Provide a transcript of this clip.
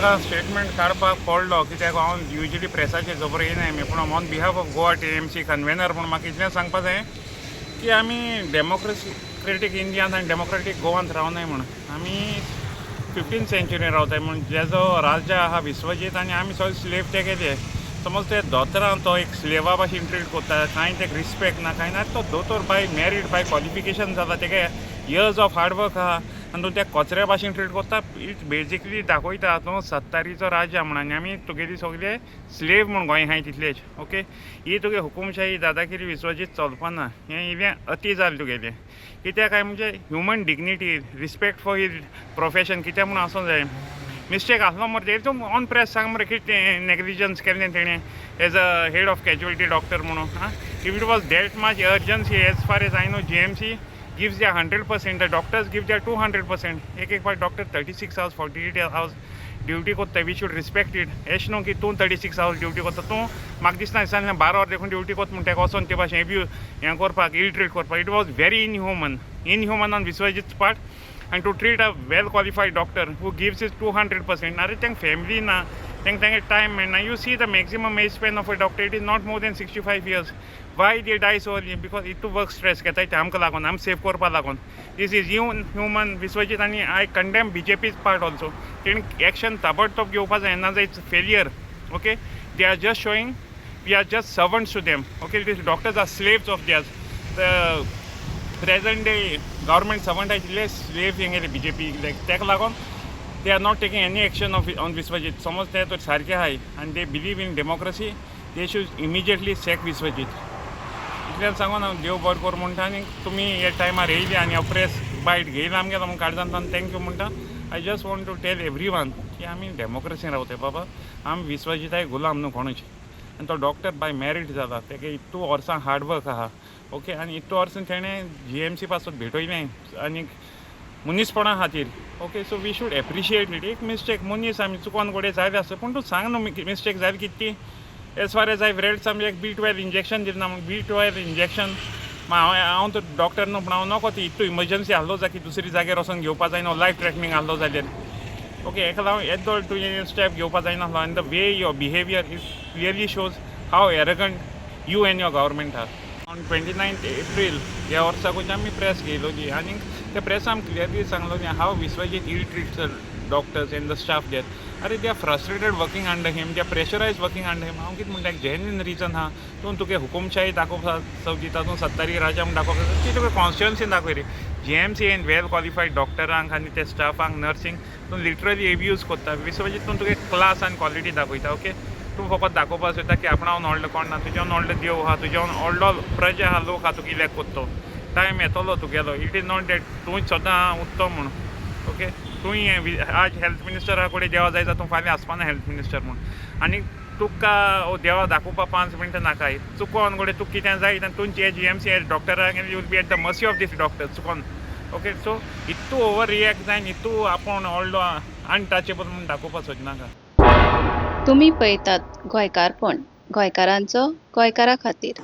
आमकां स्टेटमेंट काडपाक पडलो कित्याक हांव युजली प्रेसाचेर जबर येयनाय आमी, पूण on behalf of Goa TMC convener म्हूण म्हाका इतलें सांगपा जाय की आमी डेमोक्रेसीक्रेटीक इंडियांत आनी डेमोक्रेटीक गोवांत रावनाय म्हूण. आमी 15 सेंचुरीन रावताय म्हूण, जेजो राजा आहा विश्वजीत आनी आमी सगळे स्लेव तेगेले. समज ते दोतोरान तो एक स्लेवा भाशेन ट्रीट करता, कांय तेका रिस्पेक्ट ना, कांय ना. तो दोतोर बाय मेरीट, बाय क्वॉलिफिकेशन जाला, तेगे इयर्स ऑफ हार्डवर्क आहा आनी तूं त्या कचऱ्या भाशेन ट्रीट करता. It basically दाखयता तूं सत्तारीचो राजा म्हूण आनी आमी तुगेली सगळे स्लेव म्हूण गोंय आहाय तितलेच. ओके, ही तुगे हुकुमशाही, दादागिरी विश्वजीत चलपाना. हें इल्लें अती जालें तुगेलें. कित्याक काय म्हणजे human dignity, respect for his profession कित्याक म्हूण आसूं जाय. मिस्टेक आसलो मरे तें, तूं ऑन प्रेस सांग मरे कितें नेग्लिजन्स केल्लें तेणें as a head of casualty doctor म्हणून. आं, if it was that much urgency, as far as I know, GMC gives their 100%, the doctors give their 200%. एक एक फावट doctor 36 hours, 48 hours duty करता. We should respect it. एशें न्हू की तूं 36 आवर्स ड्युटी करता, तूं म्हाका दिसना दिसना 12 वर देखून ड्युटी करता म्हूण तेका वचोन ते भाशेन एब्यूज हें करपाक, इल ट्रीट करपाक. It was very inhuman, inhuman on Vishwajit part, and to treat a well qualified doctor who gives his 200%. अरे, तांकां फॅमिली ना, तांकां तांकां टायम मेळना. You see the maximum age span of a doctor, it is not more than 65 years. Why they die so early? Because इतू work stress घेताय ते आमकां लागून, आमी सेव करपा लागून. This is inhuman, Vishwajit, आनी I condemn BJP's part also. तेणी एक्शन ताबडतोब घेवपा जाय, ना it's failure. Okay, they are just showing we are just servants to them. Okay, these doctors are slaves of theirs. The present day government servant आशिल्ले slave हेंगेले BJP. ताका लागून they are not taking any action of on Vishwajit. समज ते तर सारके आहाय आनी they believe in democracy, they should immediately sack Vishwajit. इतल्यान सांगून हांव देव बरें करूं म्हणटा आनी तुमी हे टायमार येयले आनी हांव प्रेस बायट घेयला आमगेलो म्हूण काळजांतल्यान thank you म्हणटा. I just want to tell everyone की आमी डेमोक्रेसीन रावताय बाबा, आमी विश्वजिताय गुलाम न्हू कोणूच. आनी तो डॉक्टर बाय मॅरीट जाला, तेगे इतू वर्सां हार्डवर्क आहा. ओके, आनी इतू वर्सां तेणें जीएमसी पासून भेटयलें आनी मनीसपणा खातीर. Okay, so we should appreciate it. एक मिस्टेक, मनीस आमी, चुकोन घडये जालें आसत, पूण तूं सांग न्हू मिस्टेक जाली कितें ती. As far as I read some, एक बी 12 इंजेक्शन दिलें ना. बी 12 इंजेक्शन, हांव तर डॉक्टर न्हू, पूण हांव नको ती इतू इमर्जन्सी आहलो जाल्यार की दुसरी जाग्यार वचोन घेवपा जायना, लायफ थ्रेटनींग आहलो जाल्यार. ओके, हेका लागून येदोळ तुवें स्टेप घेवपा जायनासलो आनी the way your behaviour is clearly shows how arrogant you and your government are. On 29th April ह्या वर्साकूच आमी प्रेस घेयलोली आनी त्या प्रेसान clearly सांगलोली how Vishwajit ill treats the doctors and the staff there. अरे, they are frustrated working under him, they are pressurised working under him. हांव कितें म्हणटा, genuine reason आहा. तूं तुगे हुकुमशाही दाखोवपा सोदिता, तूं सत्तारी राजा म्हूण दाखोवपा ती तुगे कॉन्स्टिट्युएन्सीन दाखय रे. जीएमसीन वेल क्वॉलिफायड डॉक्टरांक आनी ते स्टाफांक, नर्सींक तूं लिटरली एब्यूज करता. विश्वजीत, तूं तुगे क्लास आनी क्वॉलिटी दाखयता. ओके, तूं फकत दाखोवपा सोदता की आपणावन व्हडलो कोण ना, तुज्यान व्हडलो देव आहा, तुज्यान व्हडलो प्रजा आहा, लोक आहा. तुका इलेक्ट करतो, टायम येतलो तुगेलो. It is not that तूं सदां उत्तो म्हूण. ओके, तूं आज हेल्थ मिनिस्टरा कडेन देवा जाय तूं फाल्यां आसपाना हेल्थ मिनिस्टर म्हूण आनी तुका देवा दाखोवपा 5 मिनटां नाकाय. चुकोन घडये तुका कितें जाय आनी तुमचे GMC डॉक्टरांक, you will be at the mercy of this doctor चुकोन. ओके, सो इतू ओवर रिएक्ट जायन, इतू आपूण व्हडलो अनटचेबल म्हूण दाखोवपा सोदनाका. तुमी पळयतात गोंयकारपण, गोंयकारांचो गोंयकारा खातीर.